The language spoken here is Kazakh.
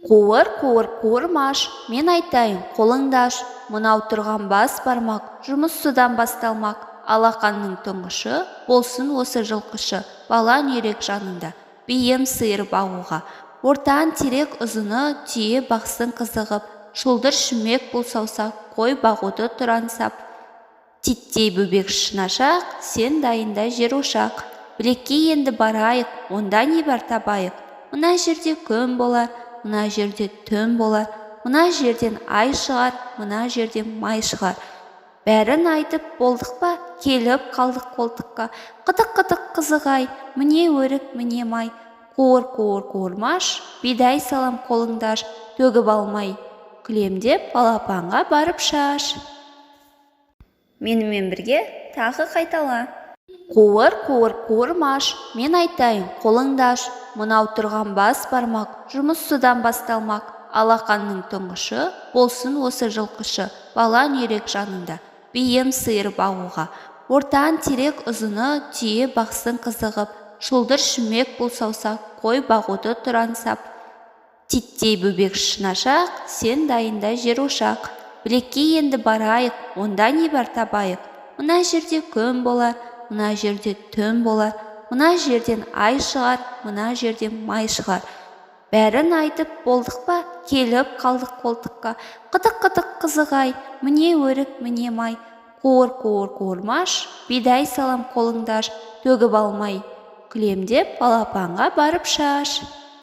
Қуыр, қуыр, қуырмаш, мен айтайын, қолыңды аш. Мынау тұрған бас бармақ, жұмыс содан басталмақ. Алақанның тұңғышы, болсын осы жылқышы. Балаң үйрек жанында, бейім сиыр бағуға. Ортан терек ұзыны, түйе бақсын қызығып. Шұлдыр шүмек бұл саусақ, қой бағуды тұр аңсап. Титтей бөбек шынашақ, сен дайында жер ошақ. Білекке енді барайық, онда не бар табайық? Мына жерде күн болар, мына жерде түн болар. Мына жерден ай шығар, мына жерден май шығар. Бәрін айтып болдық па? Келіп қалдық қолтыққа. Қытық, қытық, қызық ай, міне өрік, міне май. Қуыр, қуыр, қуырмаш, бидай салам, қолыңды аш. Төгіп алмай күлем деп, балапанға барып шаш. Менімен бірге тағы қайтала. Қуыр, қуыр, қуырмаш, мен айтайын, қолыңды аш. Мынау тұрған бас бармақ, жұмыс содан басталмақ. Алақанның тұңғышы, болсын осы жылқышы. Балаң үйрек жанында, бейім сиыр бағуға. Ортан терек ұзыны, түйе бақсын қызығып. Шұлдыр шүмек бұл саусақ, қой бағуды тұр аңсап. Титтей бөбек шынашақ, сен дайында жер ошақ. Білекке енді барайық, онда не бар табайық? Мына жерде күн болар, мына жерде түн болар. Мына жерден ай шығар, мына жерден май шығар. Бәрін айтып болдық па? Келіп қалдық қолтыққа. Қытық, қытық, қызық ай, міне өрік, міне май. Қуыр, қуыр, қуырмаш, бидай салам, қолыңды аш. Төгіп алмай күлем деп, балапанға барып шаш.